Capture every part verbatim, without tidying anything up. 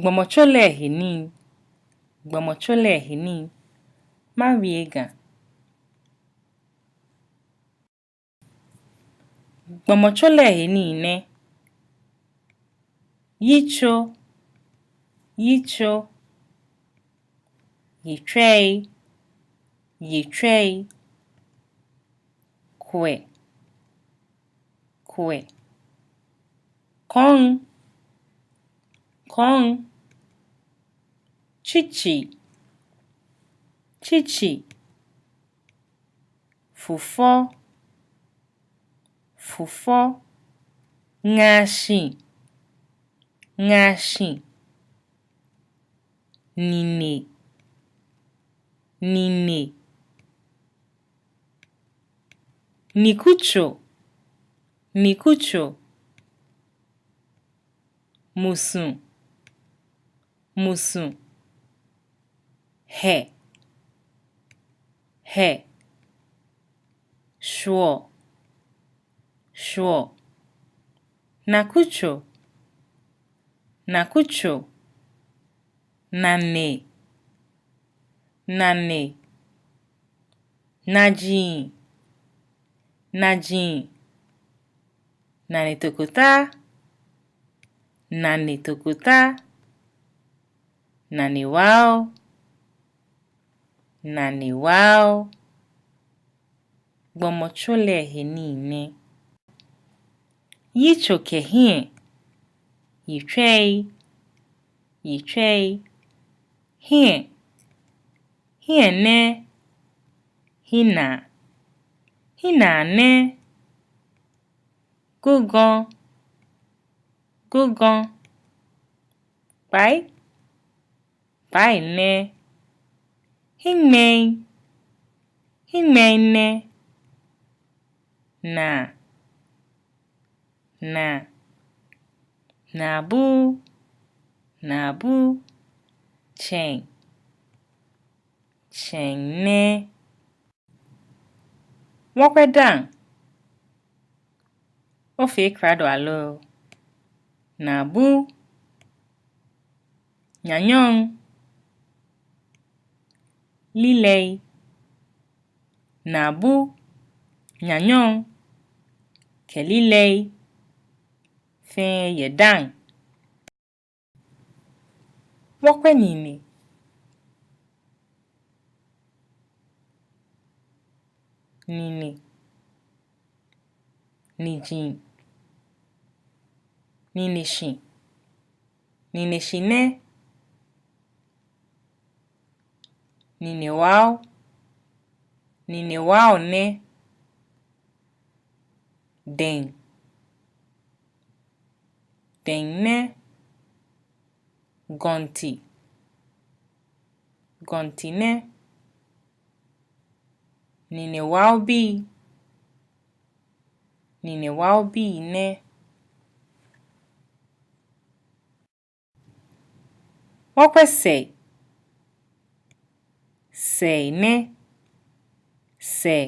Gbɔmɔtso lɛ he nii. Gbɔmɔtso lɛ he nii. Mawie Ga. Gbɔmɔtso lɛ he nii nɛ: yitso, yitso, yitswɛi, yitswɛi, kwɛ, kwɛ, kɔŋ, kɔŋ, tsitsi, tsitsi, fufɔ, fufɔ, ŋaashi, ŋaashi, nine, nine, nikutso, nikutso, musu, musu, hɛ, hɛ, shwuɔ, shwuɔ, nakutso, nakutso, nane, nane, naji, naji, nane tokota, nane tokota, nane wao, nane wao. Gbɔmɔtso lɛ he nii nɛ: yitso kɛ hiɛ, yitswɛi, yitswɛi, hiɛ, hiɛ nɛ, hinaa, hinaa nɛ, gugɔ, gugɔ, kpai, kpai nɛ, hiŋmɛi, hiŋmɛi nɛ, naa, naa, naabu, naabu, tsɛŋ, tsɛŋ nɛ. Wɔkwɛ daaŋ. Ofee krado aloo? Naabu, nyanyɔŋ, lilɛi, naabu, nyanyɔŋ, kɛ lilɛi, fɛɛ yɛ daaŋ. Wɔkwɛ nine. Nine. Niji. Nineshi. Nineshi nɛ. Ninewao. Ninewao nɛ. Dɛŋ. Dɛŋ nɛ. Gɔnti. Gɔnti nɛ. Ninewaobii. Ninewaobii nɛ. Wɔkwɛ sɛi. Sɛi nɛ. Sɛi.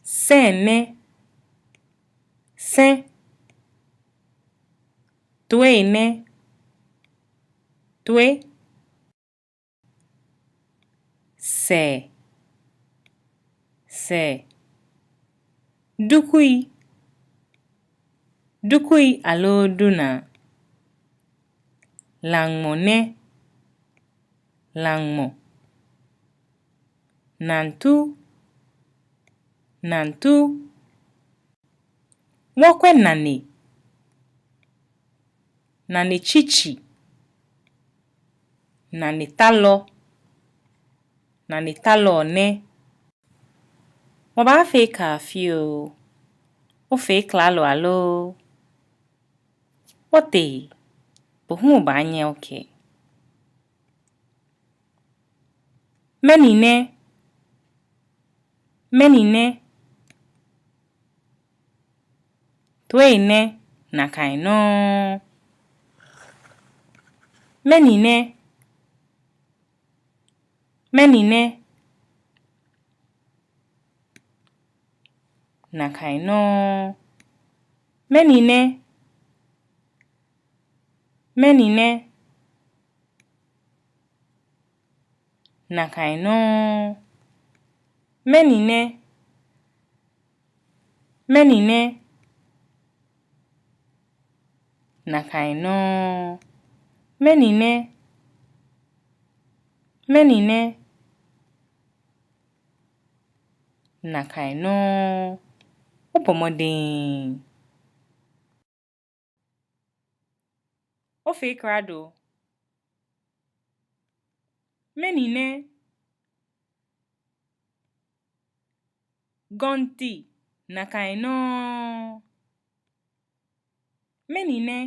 Sɛi nɛ. Sɛi. Toi nɛ. Toi. Sɛɛ. Sɛɛ. Dukui. Dukui aloo dunaa. Laŋmɔ nɛ. Laŋmɔ. Nantu. Nantu. Wɔkwɛ nane. Nane tsitsi. Nane talɔ. Nane talɔ nɛ. Wɔbaafee kaa fioo. Ofee klalo aloo? Otee, bo hu obaanyɛ okɛɛ. Mɛni nɛ? Mɛni nɛ? Toi nɛ, nakai nɔŋŋ. Mɛni nɛ? Mɛni nɛ? Nakai nɔŋŋ. Mɛni nɛ? Mɛni nɛ? Nakai nɔŋŋ. Mɛni nɛ? Mɛni nɛ? Nakai nɔŋŋ. Mɛni nɛ? Mɛni nɛ? Nakai nɔŋŋ. Obɔ mɔdɛŋ. Ofee krado. Mɛni nɛ? Gɔnti, nakai nɔŋŋ. Mɛni nɛ?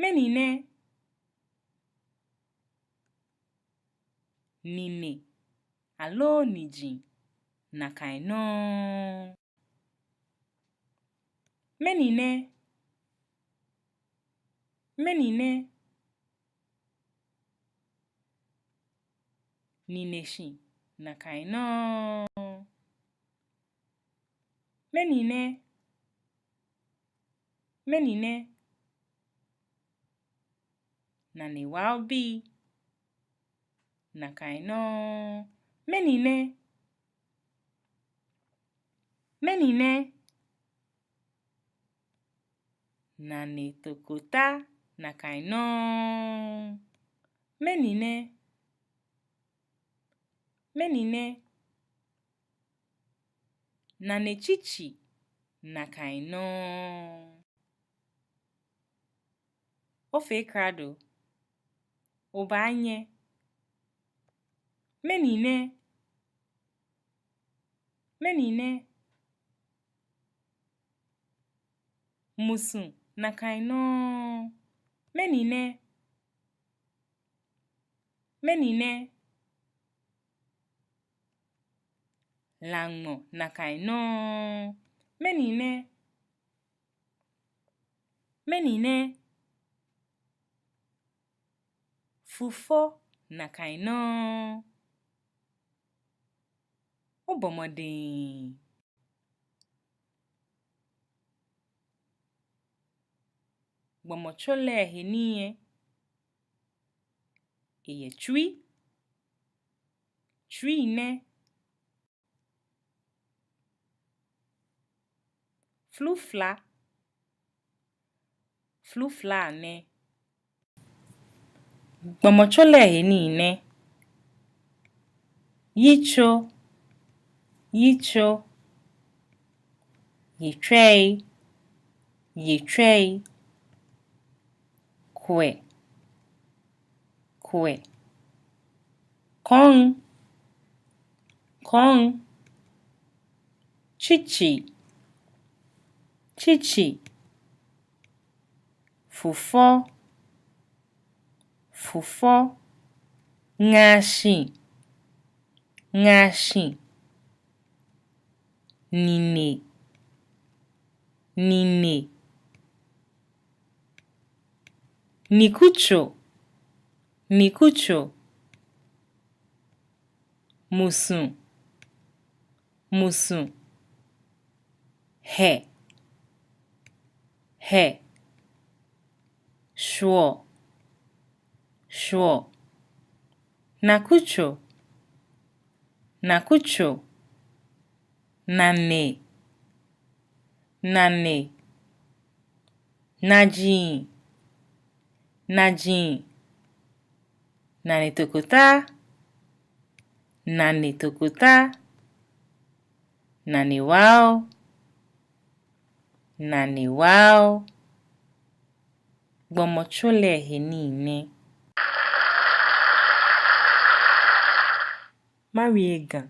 Mɛni nɛ? Nine aloo niji, nakai nɔŋŋ. Mɛni nɛ? Mɛni nɛ? Nineshi, nakai nɔŋŋ. Mɛni nɛ? Mɛni nɛ? Nane waobii, nakai nɔŋŋ. Mɛni nɛ? Mɛni nɛ? Nane tokota, nakai nɔŋŋ. Mɛni nɛ? Mɛni nɛ? Nane tsitsi, nakai nɔŋŋ. Ofee krado. Obaanyɛ. Mɛni nɛ? Mɛni nɛ? Musu, nakai nɔŋŋ. Mɛni nɛ? Mɛni nɛ? Laŋmɔ, nakai nɔŋŋ. Mɛni nɛ? Mɛni nɛ? Fufɔ, nakai nɔŋŋ. Obɔ mɔdɛŋ. Gbɔmɔtso lɛ he nii lɛ, eyɛ tsui. Tsui nɛ. Flufla. Flufla nɛ. Gbɔmɔtso lɛ he nii nɛ. Yitso, yitso. Yitswɛi, yitswɛi. Kwɛ, kwɛ. Kɔŋ, kɔŋ. Tsitsi, tsitsi. Fufɔ, fufɔ. Ŋaashi, ŋaashi. Nine, nine. Nikutso, nikutso. Musu, musu. Hɛ, hɛ. Shwuɔ, shwuɔ. Nakutso, nakutso. Nane, nane. Naji, naji. Nane tokota, nane tokota. Nane wao, nane wao. Gbɔmɔtso lɛ he nii nɛ. Mawie Ga.